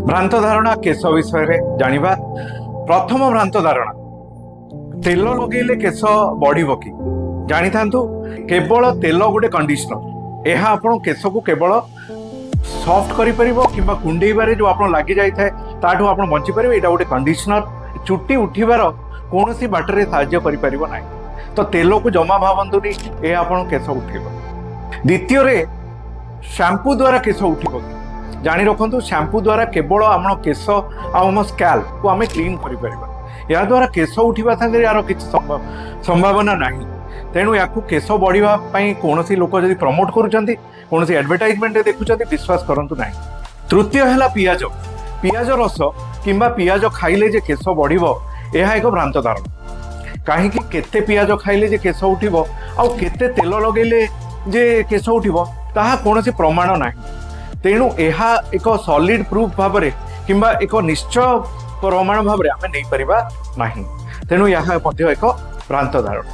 ଭ୍ରାନ୍ତ ଧାରଣା କେଶ ବିଷୟରେ ଜାଣିବା। ପ୍ରଥମ ଭ୍ରାନ୍ତ ଧାରଣା, ତେଲ ଲଗେଇଲେ କେଶ ବଢିବ କି? ଜାଣିଥାନ୍ତୁ, କେବଳ ତେଲ ଗୋଟେ କଣ୍ଡିସନର। ଏହା ଆପଣ କେଶକୁ କେବଳ ସଫ୍ଟ କରିପାରିବ କିମ୍ବା କୁଣ୍ଡେଇବାରେ ଯେଉଁ ଆପଣ ଲାଗି ଯାଇଥାଏ, ତାଠୁ ଆପଣ ବଞ୍ଚିପାରିବେ। ଏଇଟା ଗୋଟେ କଣ୍ଡିସନର, ଚୁଟି ଉଠିବାର କୌଣସି ବାଟରେ ସାହାଯ୍ୟ କରିପାରିବ ନାହିଁ। ତ ତେଲକୁ ଜମା ଭାବନ୍ତୁନି ଏହା ଆପଣ କେଶ ଉଠେଇବ। ଦ୍ୱିତୀୟରେ, ଶ୍ୟାମ୍ପୁ ଦ୍ୱାରା କେଶ ଉଠିବ କି? ଜାଣି ରଖନ୍ତୁ, ଶ୍ୟାମ୍ପୁ ଦ୍ୱାରା କେବଳ ଆମ କେଶ ଆଉ ଆମ ସ୍କାଲ୍ପକୁ ଆମେ କ୍ଲିନ୍ କରିପାରିବା। ଏହାଦ୍ୱାରା କେଶ ଉଠିବା ସାଙ୍ଗରେ ଏହାର କିଛି ସମ୍ଭାବନା ନାହିଁ। ତେଣୁ ୟାକୁ କେଶ ବଢ଼ିବା ପାଇଁ କୌଣସି ଲୋକ ଯଦି ପ୍ରମୋଟ କରୁଛନ୍ତି, କୌଣସି ଆଡଭର୍ଟାଇଜମେଣ୍ଟରେ ଦେଖୁଛନ୍ତି, ବିଶ୍ୱାସ କରନ୍ତୁ ନାହିଁ। ତୃତୀୟ ହେଲା ପିଆଜ। ପିଆଜ ରସ କିମ୍ବା ପିଆଜ ଖାଇଲେ ଯେ କେଶ ବଢ଼ିବ, ଏହା ଏକ ଭ୍ରାନ୍ତ ଧାରଣା। କାହିଁକି କେତେ ପିଆଜ ଖାଇଲେ ଯେ କେଶ ଉଠିବ ଆଉ କେତେ ତେଲ ଲଗେଇଲେ ଯେ କେଶ ଉଠିବ, ତାହା କୌଣସି ପ୍ରମାଣ ନାହିଁ। ତେଣୁ ଏହା ଏକ ସଲିଡ୍ ପ୍ରୁଫ୍ ଭାବରେ କିମ୍ବା ଏକ ନିଶ୍ଚୟ ପ୍ରମାଣ ଭାବରେ ଆମେ ନେଇପାରିବା ନାହିଁ। ତେଣୁ ଏହା ମଧ୍ୟ ଏକ ଭ୍ରାନ୍ତ ଧାରଣା।